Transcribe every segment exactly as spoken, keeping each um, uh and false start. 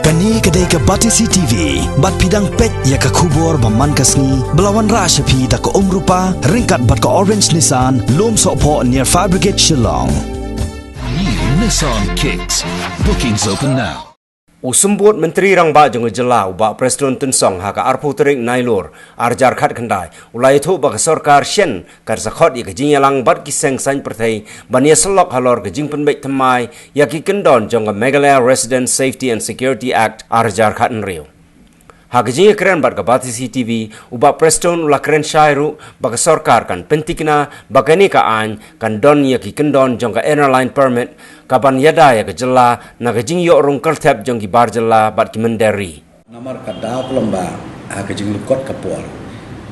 Kane ka dei ka Batesi T V, bad phi dang peit ïa ka khubor ba man ka sngi, ba la wanrah sha phi da ka Umrupa, ryngkat bad ka Orange Nissan, Lumsohphoh near Fire Brigade Shillong. New Nissan Kicks. Bookings open now. U Symbud Myntri Rangbah jong ka jylla u Bah Prestone Tynsong ha ka arphew tarik Nailur, arhajar khatkhyndai, u la ïathuh ba ka sorkar shen kan sa khot ïa ka jingïalang bad ki seng saiñ pyrthei ban ïasyllok halor ka jingpynbeit thymmai ïa ki kyndon jong ka Meghalaya Resident Safety and Security Act arhajar khathynriew. Ha ka jingïakren bad ka Batesi T V, u Bah Prestone u la kren shai ruh ba ka sorkar kan pyntikna ba kane ka aiñ kan don ïa ki kyndon jong ka Inner Line Permit, kaban ïada ïa ka jylla na ka jingïoh rung kyrthep jong ki bar jylla bad ki mynder ri. Namar ka daw ka long ba ha ka jinglyngkot ka por,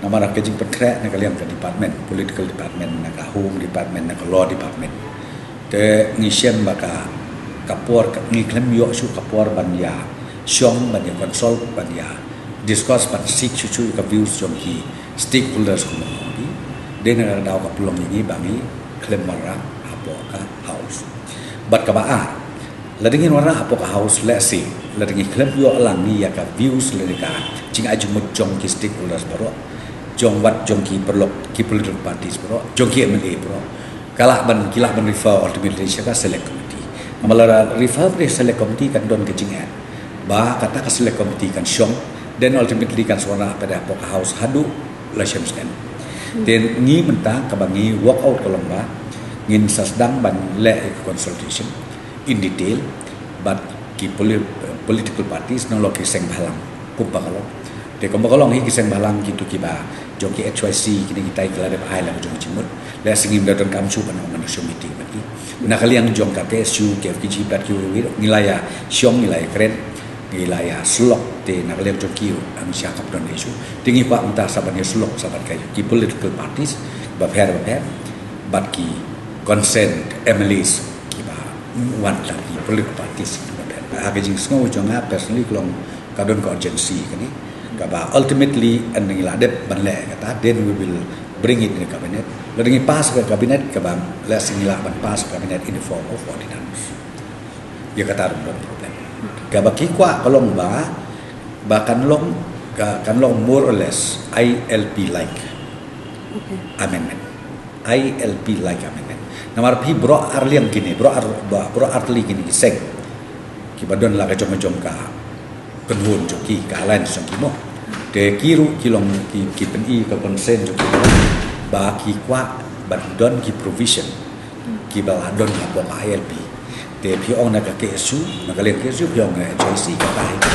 namar ha ka jingpynkhreh na ka liang ka department, political department, na ka home department, na ka law department, te ngi shem ba ka, ka por ka, ngi khlem ïoh shuh ka por ban ïa shong, ban ïa consult, ban ïa discuss, ban seek shuh shuh ka views jong ki stakeholders kumno kumno. Dei na ka daw ka pynlong ïa ngi ba ngi khlem wanrah hapoh ka House. Bad kaba ar, lada ngin wanrah hapoh ka House, lehse lada ngi khlem ïoh lang ngi ïa ka views lane ka jingai jingmut jong ki stakeholders baroh, jong wat jong ki paralok, ki political parties baroh, jong ki M L A baroh, ka lah ban, ki lah ban refer ultimately sha ka select committee. Namar lada refer beit sha select committee kan don ka jingeh ba kata ka select committee kan shong, then ultimately kan sa wanrah pat hapoh ka House haduh la shem snem. Te ngi mynta kaba ngi work out ka long ba ngin sa sdang ban leh ïa ka consultation in detail bad ki poli-, political parties, nalor ki seng bhalang kumba ka long. Te kumba ka long hi, ki seng bhalang kito kiba jong ki H Y C, kine kita ki la dep ai la ka jong ka jingmut. Lehse ngim da donkam shuh ban ong ban ïa shong meeting bad ki. Na ka liang jong ka K S U, K F K G bad kiwei kiwei, ngi la ïa shong, ngi la ïa kren, ngi la ïa syllok, te na ka liang jong ki ruh ang sha ka pdon issue. Te ngi kwah mynta sa ban ïa syllok sa bad ki political parties bapher bapher, bad ki concerned M L As kiba wan na ki political parties bapher. Ha ka jingsngew jong nga personally ka long ka don ka urgency kane, kaba ultimately lada ngi la dep ban leh kata, then we will bring it in the cabinet. Lada ngi pass ka cabinet, kaba lehse ngi lah ban pass ka cabinet in the form of ordinance. Ïa kata ruh don problem. Kaba ki kwah ka long ba, ba kan long, ka, kan long more or less I L P like amendment. I L P like amendment. Namar phi baroh arliang kine, baroh ar, ba, baroh artylli kine ki seng kiba don la ka jong ka jong ka kynhun jong ki, ka alliance jong ki mo. Te ki ruh ki long ki, ki pyni ka consent jong ki ba ki kwah ban don ki provision kiba la don hapoh ka I L P. Te phi ong na ka K S U, na ka liang K S U, phi ong na H Y C, kata hi ka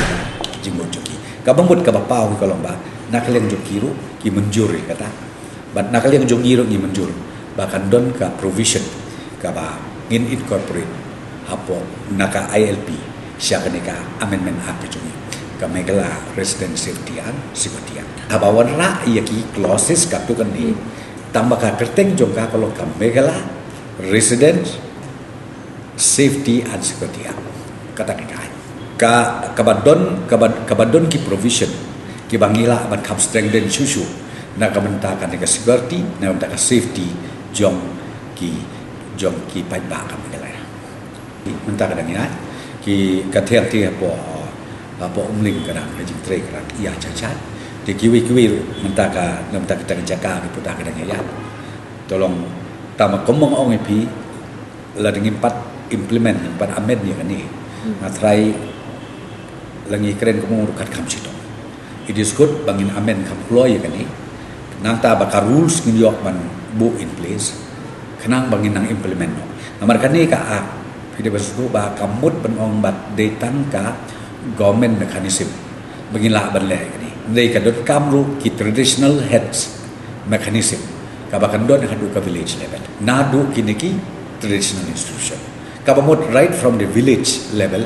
jingmut jong ki. Kaba mut kaba paw hi ka long ba na ka liang jong ki ruh ki mynjur ïa kata. Bad na ka liang jong ngi ruh ngi mynjur ba kan don ka provision kaba ngin incorporate hapoh na ka I L P sha kane ka Amendment Act ka jong ngi, ka Meghalaya Resident Safety and Security Act. Haba wanrah ïa ki clauses katto katne, tang ba ka kyrteng jong ka ka long ka Meghalaya Resident Safety and Security Act. Kata ka, ka, kaba don, kaba, kaba don ki provision kiba ngi lah ban kham strengthen shuh shuh na ka bynta kane ka security, na ka bynta ka safety jong ki, jong ki paidbah ka Meghalaya. Mynta ka dang ïaid, ki ka thiang thiang hapoh, hapoh Umling ka dang, ka jingtrei ka dang ïaid shaid shaid. Te kiwei kiwei ruh mynta ka, na ka bynta kita ki jaka ki puta ka dang ïaid. Te long, tang ba kumba nga ong ïa phi, lada ngim pat implement, ngim pat amend ïa kane, nga tharai la ngi kren kumno ruh kat kham shitom. It is good ba ngin amend kham kloi ïa kane, nangta ba ka rules ngin ïoh ban buh in place, khnang ba ngin nang implement noh. Namar kane ka act, phi dei ban sngewthuh ba ka mut ban ong ba dei tang ka government mechanism ba ngin lah ban leh ïa kane. Dei ka donkam ruh ki traditional heads mechanism kaba kan don haduh ka village level, naduh kine ki traditional institution, kaba mut right from the village level,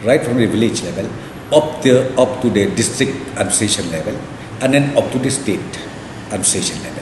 right from the village level, up to, up to the district administration level, and then up to the state administration level.